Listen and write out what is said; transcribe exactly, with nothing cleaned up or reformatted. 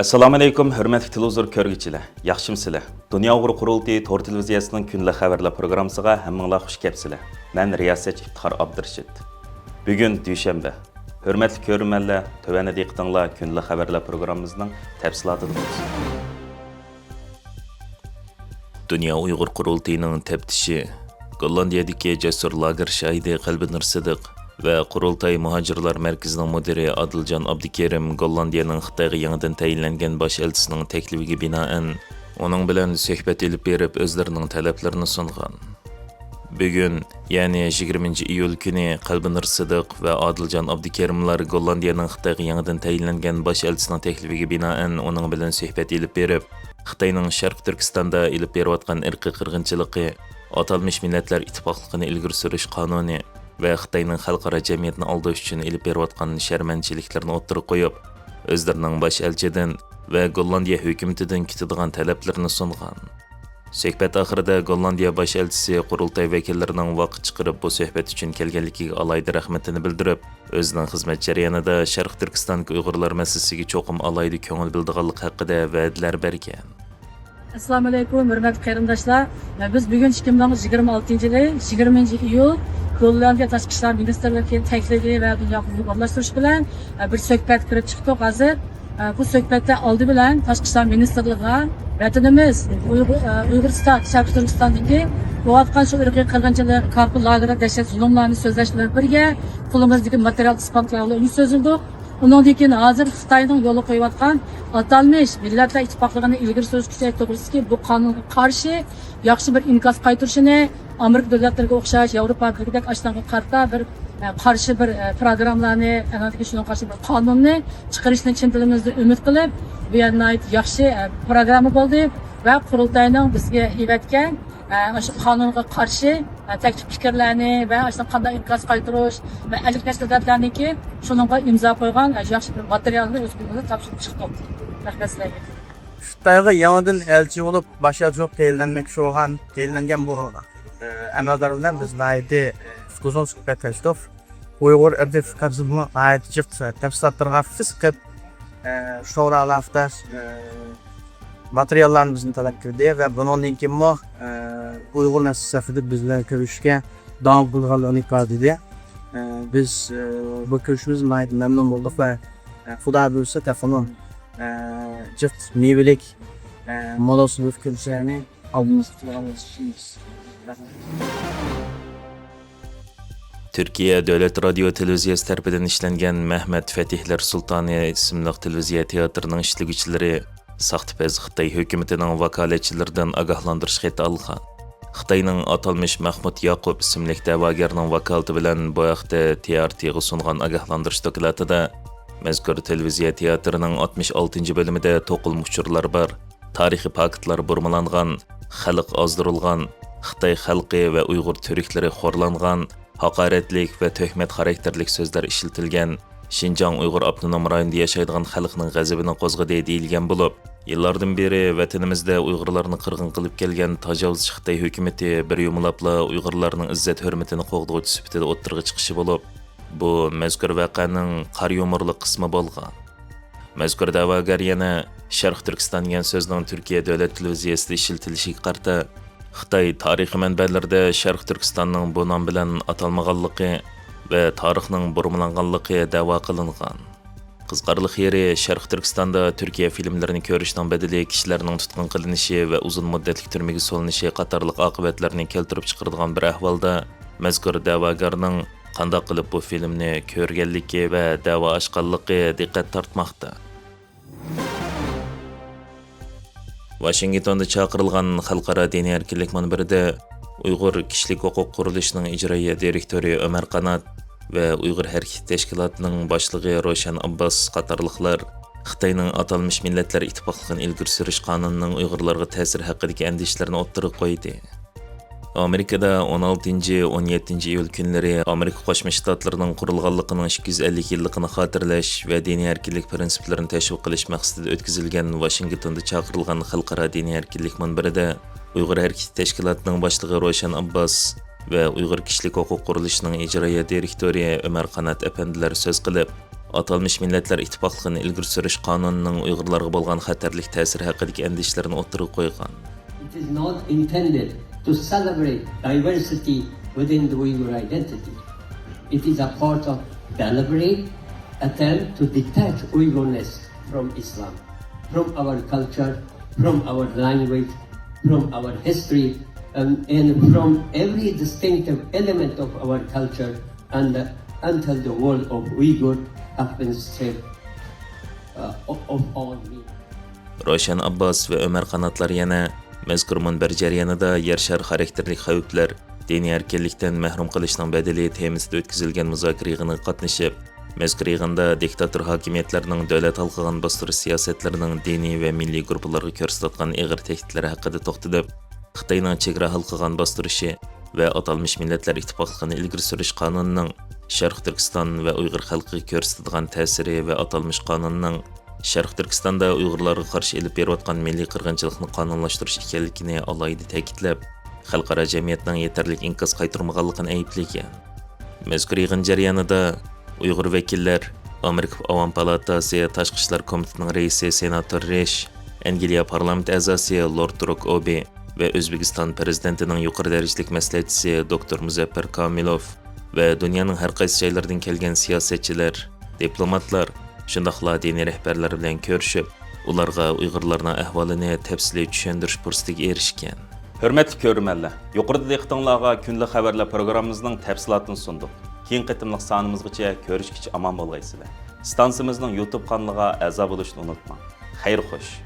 ئەسسالامۇئەلەيكۇم، ھۆرمەتلىك تېلېۋىزور كۆرگۈچىلەر، ياخشىمۇسىلەر؟ دۇنيا ئۇيغۇر قۇرۇلتىيى تور تېلېۋىزىيەسىنىڭ كۈندىلىك خەۋەرلەر پروگراممىسىغا ھەممىڭلار خۇش كەپسىلەر. مەن رىياسەتچى ئىپتىخار ئابدۇرېشىت. بۈگۈن دۈشەنبە. ھۆرمەتلىك كۆرۈرمەنلەر، تۆۋەندە دىققىتىڭلار كۈندىلىك خەۋەرلەر پروگراممىمىزنىڭ تەپسىلاتىدا بولسۇن. دۇنيا ئۇيغۇر قۇرۇلتىيىنىڭ تەپتىشى، گوللاندىيەدىكى جەسۇر لاگېر شاھىدى قەلبىنۇر سىدىق ۋە قۇرۇلتاي مۇھاجىرلار مەركىزىنىڭ مۇدىرى ئادىلجان ئابدۇكېرىم گوللاندىيەنىڭ خىتايغا يېڭىدىن تەيىنلەنگەن باش ئەلچىسىنىڭ تەكلىپىگە بىنائەن، ئۇنىڭ بىلەن سۆھبەت ئېلىپ بېرىپ، ئۆزلىرىنىڭ تەلەپلىرىنى سۇنغان. بۈگۈن، يەنى يىگىرمىنچى ئىيۇل كۈنى قەلبىنۇر سىدىق ۋە ئادىلجان ئابدۇكېرىملار گوللاندىيەنىڭ خىتايغا يېڭىدىن تەيىنلەنگەن باش ئەلچىسىنىڭ تەكلىپىگە بىنائەن ئۇنىڭ بىلەن سۆھبەت ئېلىپ بېرىپ، خىتاينىڭ شەرقىي تۈركىستاندا ئېلىپ بېرىۋاتقان ئىرقىي قىرغىنچىلىقى، ئاتالمىش مىللەتلەر ئىتتىپاقلىقىنى ئىلگىرى سۈرۈش قانۇنى ۋە خىتاينىڭ خەلقئارا جەمئىيەتنى ئالداش ئۈچۈن ئېلىپ بېرىۋاتقان شەرمەنچىلىكلىرىنى ئوتتۇرىغا قويۇپ، ئۆزلىرىنىڭ باش ئەلچىدىن ۋە گوللاندىيە ھۆكۈمىتىدىن كۈتىدىغان تەلەپلىرىنى سۇنغان. سۆھبەت ئاخىرىدا گوللاندىيە باش ئەلچىسى قۇرۇلتاي ۋەكىللىرىنىڭ ۋاقىت چىقىرىپ بۇ سۆھبەت ئۈچۈن كەلگەنلىكىگە ئالاھىدە رەھمىتىنى بىلدۈرۈپ، ئۆزىنىڭ خىزمەت جەريانىدا شەرقىي تۈركىستاندىكى ئۇيغۇرلار مەسىلىسىگە چوقۇم ئالاھىدە كۆڭۈل بۆلىدىغانلىقى ھەققىدە ۋەدىلەر بەرگەن. ئەسسالامۇئەلەيكۇم، ھۆرمەتلىك قېرىنداشلار. بىز بۈگۈن ئىككى مىڭ يىگىرمە ئالتىنچى يىلى يىگىرمىنچى ئىيۇل گوللاندىيە تاشقى ئىشلار مىنىستىرلىكى تەكلىپى ۋە دۇنيا قۇرۇلتىيى ئورۇنلاشتۇرۇشى بىلەن بىر سۆھبەتكە كىرىپ چىقتۇق ھازىر. بۇ سۆھبەتتە ئالدى بىلەن تاشقى ئىشلار مىنىستىرلىقىغا ۋەتىنىمىز ئۇيغۇر، ئۇيغۇرىستان، شەرقىي تۈركىستاندىكى بولۇۋاتقان شۇ ئىرقىي قىرغىنچىلىق، كامپ لاگېرلار، دەھشەت زۇلۇملارنى سۆزلەش بىلەن بىرگە، قولىمىزدىكى ماتېرىيال ئىسپاتلار بىلەن سۆزلىدۇق. ئۇنىڭدىن كېيىن ھازىر خىتاينىڭ يولغا قويۇۋاتقان ئاتالمىش مىللەتلەر ئىتتىپاقلىقىنى ئىلگىرى سۈرۈش كۈچەيتىش توغرىسىدىكى بۇ قانۇنغا قارشى ياخشى بىر ئىنكاس قايتۇرۇشىنى، ئامېرىكا دۆلەتلىرىگە ئوخشاش، ياۋروپا بىرلىكىدەك ئاشۇنىڭغا قارىتا بىر، ئە، قارشى بىر، ئە، پىروگراممىلارنى، ئەنە شۇنىڭغا قارشى بىر قانۇننى چىقىرىشنى چىن دىلىمىزدىن ئۈمىد قىلىپ، بۇ يەر ناھايىتى ياخشى، ئە، پىروگرامما بولدى ۋە قۇرۇلتاينىڭ بىزگە ئېۋەتكەن، ئە، شۇ قانۇنغا قارشى، ئە، تەكلىپ پىكىرلەرنى ۋە شۇنى قانداق ئىنكاس قايتۇرۇش ۋە ئەللىك نەچچە دۆلەتلەرنىڭكى شۇنىڭغا ئىمزا قويغان، ئە، ياخشى بىر ماتېرىيالنى ئۆز قولىمىزدا تاپشۇرۇپ چىقتۇق. رەھمەت سىلەرگە. خىتايغا يېڭىدىن ئەلچى بولۇپ باش ئەلچى بولۇپ تەيىنلەنمەكچى بولغان، تەيىنلەنگەن بۇ، ئە، ئەمەلدار بىلەن بىز ناھايىتى، ئە، ئۇزۇن سۆھبەتلەشتۇق. ئۇيغۇر ئىرقىي قىرغىنچىلىقىنىڭ ناھايىتى جىق، ئە، تەپسىلاتلىرىغا قىسقىپ، ئە، شۇ بىلەن ئالاقىدار، ئە، ماتېرىياللارنى بىزدىن تەلەپ قىلدى ۋە بۇنىڭدىن كېيىنمۇ، ئە، ئۇيغۇر مەسىلىسى ھەققىدە بىز بىلەن كۆرۈشۈشكە داۋام قىلىدىغانلىقىنى ئىپادىلىدى. ئە، بىز، ئە، بۇ كۆرۈشۈشىمىزدىن ناھايىتى مەمنۇن بولدۇق ۋە، ئە، خۇدا بۇيرۇسا تېخىمۇ، ئە، جىق مېۋىلىك، ئە، مول ھوسۇللۇق كۆرۈشلەرنى ئالدىمىزغا قويغانلىقى ئۈچۈن بىز رەھمەت. تۈركىيە دۆلەت رادىيو تېلېۋىزىيەسى تەرىپىدىن ئىشلەنگەن مەھمەت فەتىھلەر سۇلتانى ئىسىملىق تېلېۋىزىيە تىياتىرىنىڭ ئىشلىگۈچىلىرى ساختىپەز خىتاي ھۆكۈمىتىنىڭ ۋاكالەتچىلىرىدىن ئاگاھلاندۇرۇش خېتى ئالغان. خىتاينىڭ ئاتالمىش مەخمۇت ياقۇپ ئىسىملىك دەۋاگەرنىڭ ۋاكالىتى بىلەن بۇ ھەقتە تى ئار تىغا سۇنغان ئاگاھلاندۇرۇش دوكلاتىدا، مەزكۇر تېلېۋىزىيە تىياتىرىنىڭ ئاتمىش ئالتىنچى بۆلۈمىدە توقۇلما ئۇچۇرلار بار، تارىخىي پاكىتلار بۇرمىلانغان، خەلق ئازدۇرۇلغان، خىتاي خەلقى ۋە ئۇيغۇر تۈركلىرى خورلانغان، ھاقارەتلىك ۋە تۆھمەت خاراكتېرلىك سۆزلەر ئىشلىتىلگەن، شىنجاڭ ئۇيغۇر ئاپتونوم رايونىدا ياشايدىغان خەلقنىڭ غەزىپىنى قوزغىدى، دېيىلگەن بولۇپ، يىللاردىن بېرى ۋەتىنىمىزدە ئۇيغۇرلارنى قىرغىن قىلىپ كەلگەن تاجاۋۇزچى خىتاي ھۆكۈمىتى بىر يۇمىلاپلا ئۇيغۇرلارنىڭ ئىززەت-ھۆرمىتىنى قوغدىغۇچى سۈپىتىدە ئوتتۇرىغا چىقىشى بولۇپ، بۇ مەزكۇر ۋەقەنىڭ قارا يۇمۇرلۇق قىسمى بولغان. مەزكۇر دەۋاگەر يەنە شەرقىي تۈركىستان دېگەن سۆزنىڭ تۈركىيە دۆلەت تېلېۋىزىيەسىدە ئىشلىتىلىشىگە قارىتا، خىتاي تارىخىي مەنبەلىرىدە شەرقىي تۈركىستاننىڭ بۇ نام بىلەن ئاتالمىغانلىقى ۋە تارىخنىڭ بۇرمىلانغانلىقى دەۋا قىلىنغان. قىزىقارلىق يېرى، شەرقىي تۈركىستاندا تۈركىيە فىلىملىرىنى كۆرۈشنىڭ بەدىلى كىشىلەرنىڭ تۇتقۇن قىلىنىشى ۋە ئۇزۇن مۇددەتلىك تۈرمىگە سولىنىشى قاتارلىق ئاقىۋەتلەرنى كەلتۈرۈپ چىقىرىدىغان بىر ئەھۋالدا، مەزكۇر دەۋاگەرنىڭ قانداق قىلىپ بۇ فىلىمنى كۆرگەنلىكى ۋە دەۋا ئاچقانلىقى دىققەت تارتماقتا. ۋاشىنگتوندا چاقىرىلغان خەلقئارا دىنىي ئەركىنلىك مۇنبىرىدە ئۇيغۇر كىشىلىك ھوقۇق قۇرۇلۇشىنىڭ ئىجرائىيە دىرېكتورى ئۆمەر قانات ۋە ئۇيغۇر ھەرىكىتى تەشكىلاتىنىڭ باشلىقى روشەن ئابباس قاتارلىقلار خىتاينىڭ ئاتالمىش مىللەتلەر ئىتتىپاقلىقىنى ئىلگىرى سۈرۈش قانۇنىنىڭ ئۇيغۇرلارغا تەسىرى ھەققىدىكى ئەندىشىلىرىنى ئوتتۇرىغا قويدى. ئامېرىكىدا ئون ئالتىنچى، ئون يەتتىنچى ئىيۇل كۈنلىرى ئامېرىكا قوشما شتاتلىرىنىڭ قۇرۇلغانلىقىنىڭ ئىككى يۈز ئەللىك يىللىقىنى خاتىرىلەش ۋە دىنىي ئەركىنلىك پىرىنسىپلىرىنى تەشۋىق قىلىش مەقسىتىدە ئۆتكۈزۈلگەن ۋاشىنگتوندا چاقىرىلغان خەلقئارا دىنىي ئەركىنلىك مۇنبىرىدە ئۇيغۇر ھەرىكىتى تەشكىلاتىنىڭ باشلىقى روشەن ئابباس ۋە ئۇيغۇر كىشىلىك ھوقۇق قۇرۇلۇشىنىڭ ئىجرائىيە دىرېكتورى ئۆمەر قانات ئەپەندىلەر سۆز قىلىپ، ئاتالمىش مىللەتلەر ئىتتىپاقلىقىنى ئىلگىرى سۈرۈش قانۇنىنىڭ ئۇيغۇرلارغا بولغان خەتەرلىك تەسىرى ھەققىدىكى ئەندىشىلىرىنى ئوتتۇرىغا قويغان. It is not intended to celebrate diversity within the Uyghur identity. It is a part of deliberate attempt to detach Uyghurness from Islam, from our culture, from our language, from our history, and, and from every distinctive element of our culture and until the world of Uyghur have been stripped uh, of, of all meaning. روشەن ئابباس ۋە ئۆمەر قاناتلار يەنە مەزكۇر مۇنبەر جەريانىدا يەر شارى خاراكتېرلىك خەۋپلەر، دىنىي ئەركىنلىكتىن مەھرۇم قىلىشنىڭ بەدىلى تېمىسىدا ئۆتكۈزۈلگەن مۇزاكىرە يىغىنىغا قاتنىشىپ، مەزكۇر يىغىندا دىكتاتور ھاكىمىيەتلەرنىڭ دۆلەت ھالقىغان باستۇرۇش سىياسەتلىرىنىڭ دىنىي ۋە مىللىي گۇرۇپپىلارغا كۆرسىتىۋاتقان ئېغىر تەھدىتلىرى ھەققىدە توختىلىپ، خىتاينىڭ چېگرا ھالقىغان باستۇرۇشى ۋە ئاتالمىش مىللەتلەر ئىتتىپاقلىقىنى ئىلگىرى سۈرۈش قانۇنىنىڭ شەرقىي تۈركىستان ۋە ئۇيغۇر خەلقىگە كۆرسىتىدىغان تەسىرى ۋە ئاتالمىش قانۇننىڭ شەرقىي تۈركىستاندا ئۇيغۇرلارغا قارشى ئېلىپ بېرىۋاتقان مىللىي قىرغىنچىلىقنى قانۇنلاشتۇرۇش ئىكەنلىكىنى ئالاھىدە تەكىتلەپ، خەلقئارا جەمئىيەتنىڭ يېتەرلىك ئىنكاس قايتۇرمىغانلىقىنى ئەيىبلىگەن. مەزكۇر يىغىن جەريانىدا ئۇيغۇر ۋەكىللەر ئامېرىكا ئاۋام پالاتاسى تاشقى ئىشلار كومىتېتىنىڭ رەئىسى سېناتور رىش، ئەنگلىيە پارلامېنت ئەزاسى لورد روك ئوبى ۋە ئۆزبېكىستان پىرېزىدېنتىنىڭ يۇقىرى دەرىجىلىك مەسلىھەتچىسى دوكتور مۇزەپپەر كامىلوف ۋە دۇنيانىڭ ھەر قايسى جايلىرىدىن كەلگەن سىياسەتچىلەر، دىپلوماتلار، شۇنداقلا دىنىي رەھبەرلەر بىلەن كۆرۈشۈپ، ئۇلارغا ئۇيغۇرلارنىڭ ئەھۋالىنى تەپسىلىي چۈشەندۈرۈش پۇرسىتىگە ئېرىشكەن. ھۆرمەتلىك كۆرۈرمەنلەر، يۇقىرىدا دىققىتىڭلارغا كۈندىلىك خەۋەرلەر پروگراممىمىزنىڭ تەپسىلاتىنى سۇندۇق. كېيىنكى قېتىملىق سانىمىزغىچە كۆرۈشكىچە ئامان بولغايسىلەر. ئىستانسىمىزنىڭ يۇتۇب قانىلىغا ئەزا بولۇشنى ئۇنتۇماڭ. خەير خوش.